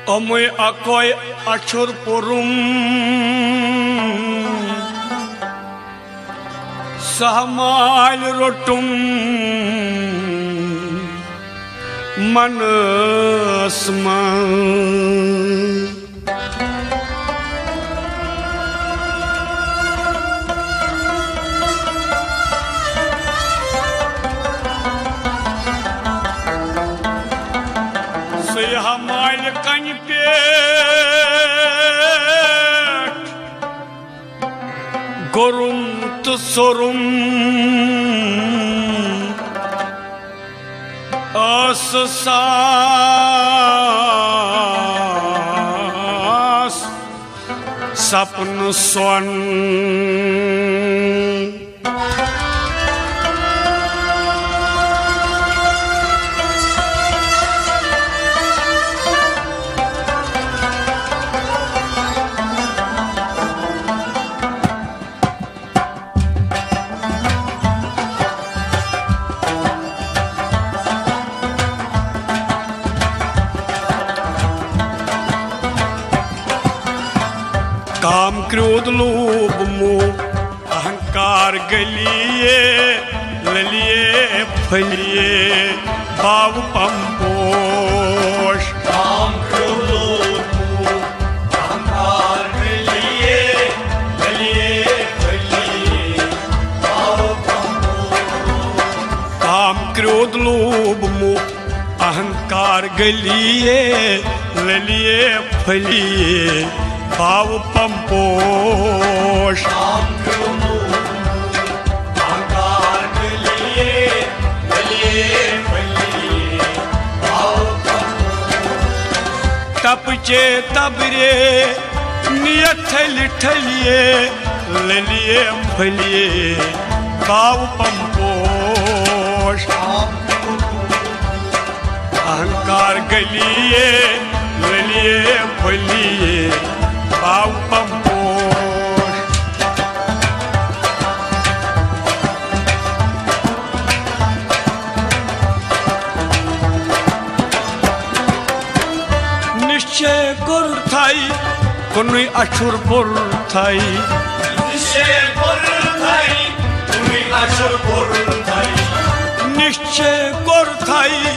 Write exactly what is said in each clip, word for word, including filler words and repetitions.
أمے اکوے اچھر پوٚرُم، سہمال روٚٹُم منس منٛز۔ سُے ہا مالہِ کنہِ پٮ۪ٹھ گوٚرُم تہٕ ژوٚرُم۔ ٲسہٕ ساس سپنہٕ سۄن۔ کام کرٛودھ لوٗبھ موہ اہنکار گلیے للیے پھلیے باو پمپوش۔ کام کرٛودھ لوٗبھ موہ اہنکار گلیے للیے پھلیے باو پمپوش۔ کام کرٛودھ لوٗبھ موہ اہنکار گلیے للیے پھلیے باو پمپوش۔ تپچے تبرے نیتھل ٹھلیے للیے پھلیے باو پمپوش۔ اہنکار گلیے للیے پھلیے باو پمپوش۔ چے کوٚرتھے کُنُے اَچھُر پوٚرتھے۔ چے کوٚرتھے کُنُے اَچھُر پوٚرتھے۔ نِش چے کوٚرتھے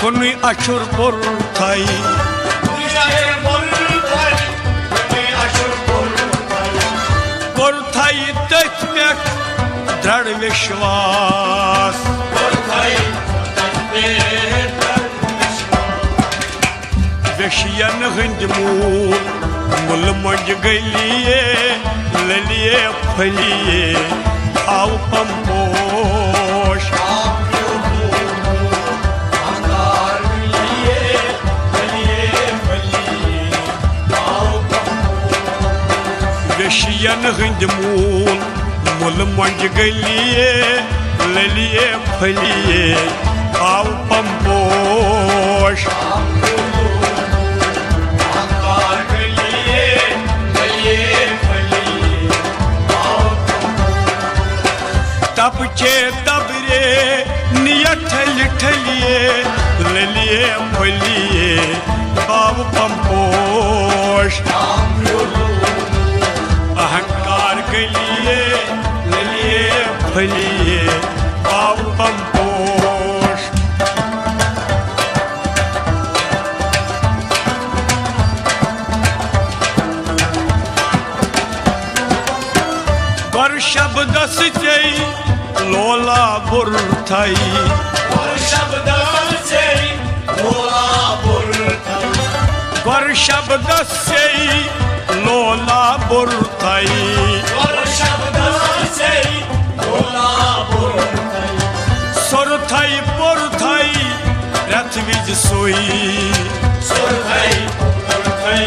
کُنُے اَچھُر پوٚرتھے۔ چے کوٚرتھے کُنُے اَچھُر پوٚرتھے۔ کوٚرتھے تٔتھۍ پٮ۪ٹھ درٛڑ وِشواس۔ کوٚرتھے تٔتھۍ پٮ۪ٹھ درٛڑ وِشواس۔ ویشین ہٕنٛدۍ موٗل، مُلہٕ مۄنٛجہِ گٔلیے، لٔلیے پھٔلیے، آو پمپوش۔ ویشین ہٕنٛدۍ موٗل، مُلہٕ مۄنٛجہِ گٔلیے، لٔلیے پھٔلیے، آو پمپوش۔ تپہٕ چے تبرے، نِیَت ٹھٔلہِ ٹھٔلیے، لٔلیے پھٔلیے، باو پمپوش۔ اہنکار گٔلیے، لٔلیے پھٔلیے، باو پمپوش۔ گۄر شبدس ژے لولا بُرتھے۔ گۄر شبدس ژے لولا بُرتھے۔ گۄر شبدس ژے لولا بُرتھے۔ گۄر شبدس ژے لولا بُرتھے۔ سوٚرتھے پوٚرتھے پرٛٮ۪تھ وِزِ سُے۔ سوٚرتھے پوٚرتھے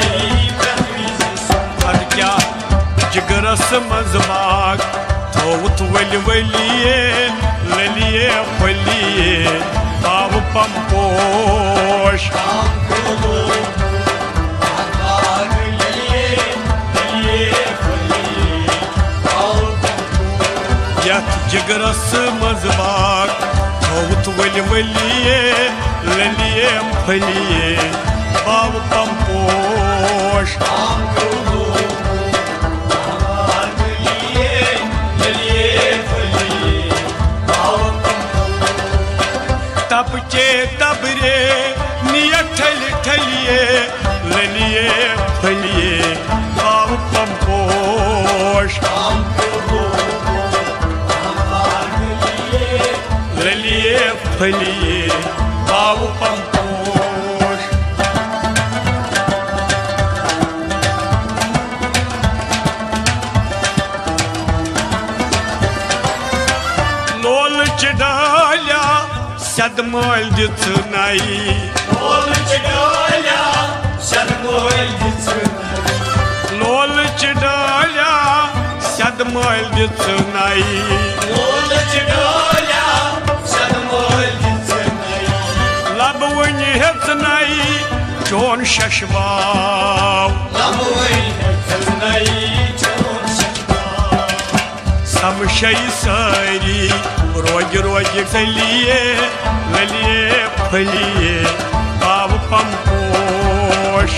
پرٛٮ۪تھ وِزِ سُے۔ اَدٕ کیٛاہ جِگرس منٛز باغ تھووُتھ ؤلۍ ؤلیے، لٔلیے پھٔلیے، باو پمپوش۔ یتھ جگرس منٛز باغ تھووُتھ ؤلۍ ؤلیے، لٔلیے پھٔلیے، باو پمپوش۔ تپہٕ چے تبرے، نِیَت ٹھٔلہِ ٹھٔلیے، لٔلیے پھٔلیے، باو پمپوش۔ لٔلیے پھٔلیے، باو پمپوش۔ لولہٕ چہِ ڈالیا سیٚدٕ مٲلۍ دِژٕنَے۔ لولہٕ چہِ ڈالیا سیٚدٕ مٲلۍ دِژٕنَے۔ لولہٕ چہِ ڈالیا سیٚدٕ مٲلۍ دِژٕنَے۔ لولہٕ چہِ ڈالیا سیٚدٕ مٲلۍ دِژٕنَے۔ لبہٕ وُنہِ ہیٚژٕنَے چون ششباو۔ لبہٕ وُنہِ ہیٚژٕنَے چون ششباو۔ سمشے سٲری روگہِ روگہِ ژٔلیے، لٔلیے پھٔلیے، باو پمپوش۔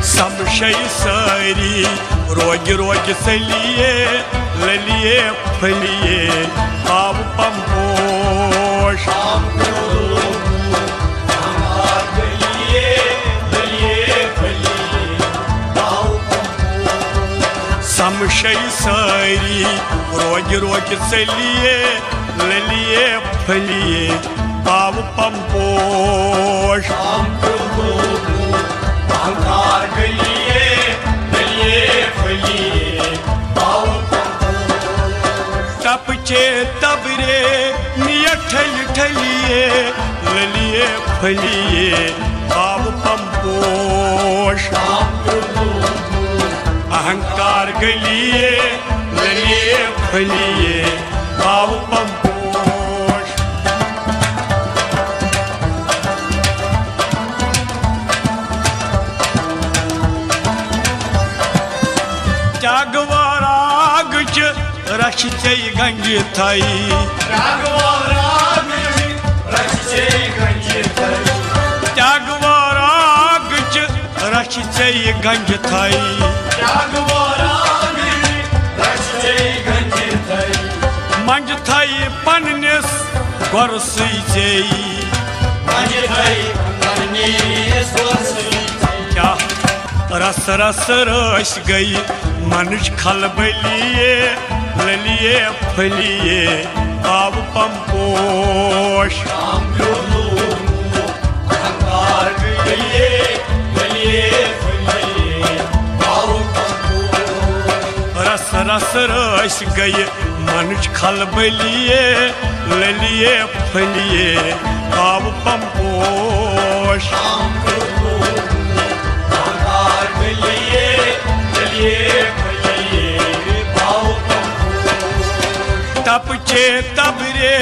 سمشے سٲری روگہِ روگہِ ژٔلیے، لٔلیے پھٔلیے، باو پمپوش۔ سمشے سٲری روگہِ روگہِ ژٔلیے، لٔلیے پھٔلیے، باو پمپوش۔ تپہٕ چے تبرے، نِیَت ٹھٔلہِ ٹھٔلیے، لٔلیے پھٔلیے، باو پمپوش۔ اہنکار گٔلیے، لٔلیے پھٔلیے، باو پمپوش۔ تیاگوا راگ چہِ رچھِ ژےٚ گنجہِ تھَے۔ ٹاگوراگٕچ رچھِ ژےٚ گنجہِ تھَے۔ ٹاگوراگٕچ رچھِ ژےٚ گنجہِ تھَے۔ ٹاگوراگٕچ رچھِ ژےٚ گنجہِ تھَے۔ منجہِ تھَے پننِس گۄرسٕے ژےٚ۔ منجہِ تھَے پننِس گۄرسٕے ژےٚ۔ کیٛاہ رس رس رٲسۍ گٔیہِ منٕچ کھلبلی، للیے پھلیے آو پمپوش۔ رس رس رٲسۍ گٔیہِ منٕچ کھلبلی، للیے پھلیے آو پمپوش۔ تپچے تبرے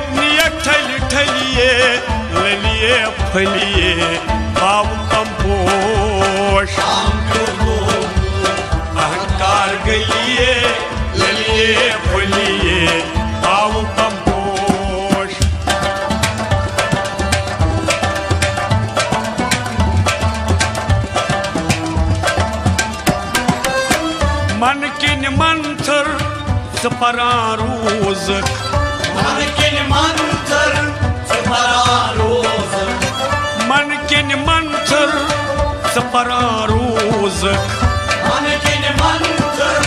نیٹھل ٹھلیے، للیے پھلیے آو پمپوش۔ اہنکار گلیے، للیے پھلیے آو پمپوش۔ من کِنۍ منتھر ژٕ پران روزکھ۔ من کِنۍ منتھر ژٕ پران روزکھ۔ من کِنۍ منتھر ژٕ پران روزکھ۔ من کِنۍ منتھر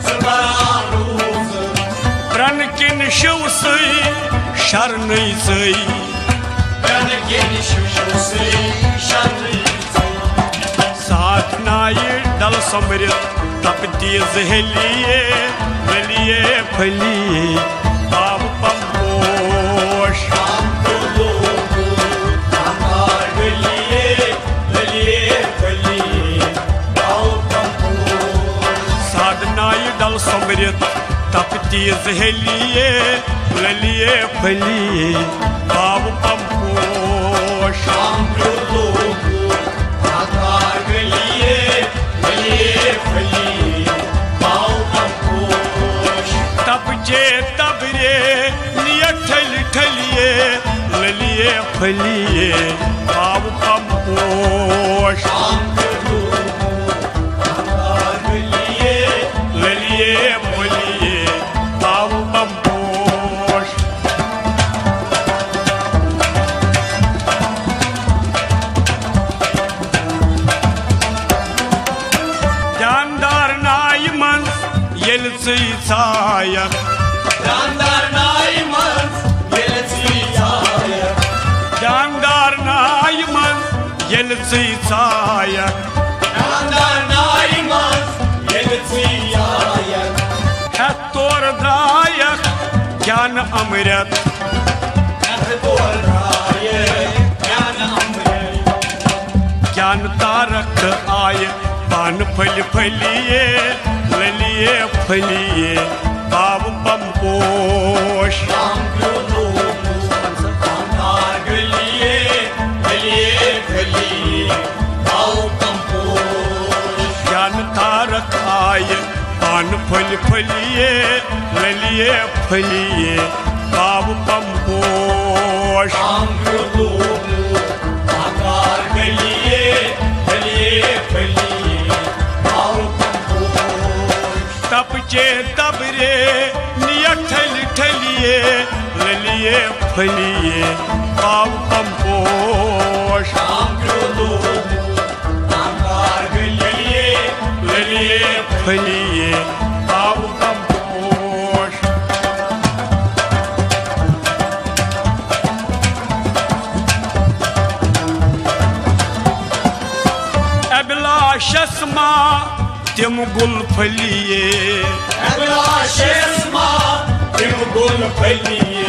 ژٕ پران روزکھ۔ پرن کِنۍ شِو سٕے شرنٕے ژٕے۔ پرن کِنۍ شِو سٕے شرنٕے ژٕے۔ ساتھ نایہِ ڈل سۄمبرِتھ تپتی زہلیے، للیے پھلیے آو پمپوش۔ سادنایہِ ڈل سۄمبرِتھ تپتی زہلیے، للیے پھلیے آو پمپوش۔ تپجے تبرے نیٹھل ٹھلیے، للیے پھلیے آو پمپوش۔ للیے پھلیے آو پمپوش۔ جاندار نایہِ منٛز ییٚلہِ ژٕے ژایکھ۔ جاندار نایہِ منٛز ییٚلہِ ژٕے ژایکھ۔ جاندار نایہِ منٛز ییٚلہِ ژٕے ژایکھ۔ جاندار نایہِ منٛز ییٚلہِ ژٕے ژایکھ۔ ہٮ۪تھ تورٕ درٛایکھ جانہٕ امرت۔ ہٮ۪تھ تورٕ درٛایکھ جانہٕ امرت۔ جانہٕ تارکھ تہٕ آیہِ پانہٕ پھٔلۍ پھٔلیے، للیے پھلیے آو پمپوش۔ جانہٕ تارکھ آیہِ پانہٕ پھٔلۍ پھٔلیے، للیے پھلیے آو پمپوش۔ تپچے تبرے نیٹھل ٹھلیے، للیے پھلیے آو پمپوش۔ للیے پھلیے آو پمپوش۔ ابلاشس ما تِم گُل پھٔلیے۔ ابلاشس ما تِم گُل پھٔلیے۔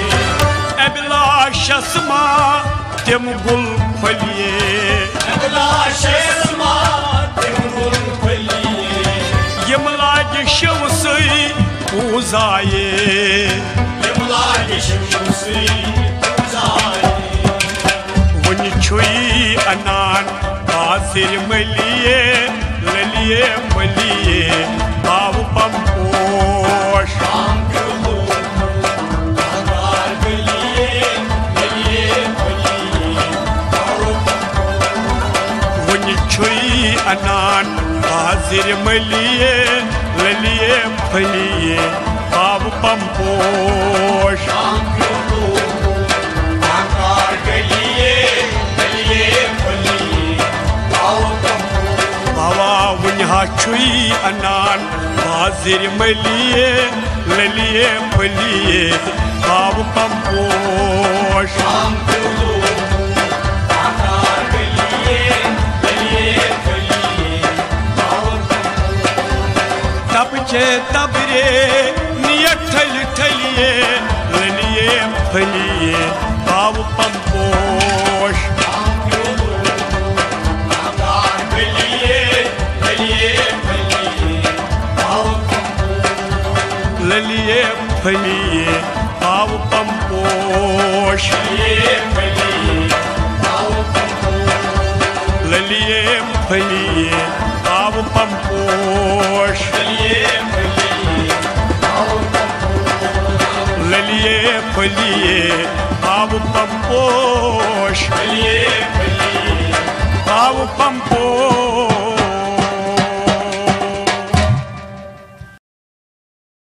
ابلاشس ما تِم گُل پھٔلیے۔ ابلاشس ما تِم گُل پھٔلیے۔ یِم لاگہِ شِو سٕے پوٗزایے۔ یِم لاگہِ شِو سٕے پوٗزایے۔ وُنہِ چھُے اَنان بازٕرۍ مٔلیے، لٔلیے مٔلیے آو پمپوش۔ نان حاضر ملیے، للیے پھلیے، آو پمپوش۔ بابا وُنہِ ہا چھُے انان حاضر ملیے، للیے پھلیے، آو پمپوش۔ تب چے تبرے نیت ٹھلی ٹھلیے، للیے پھلیے، آو پمپوش۔ للیے پھلیے، آو پمپوش۔ للیے پھلیے، آو پمپوش۔ للیے پھلیے، آو پمپوش۔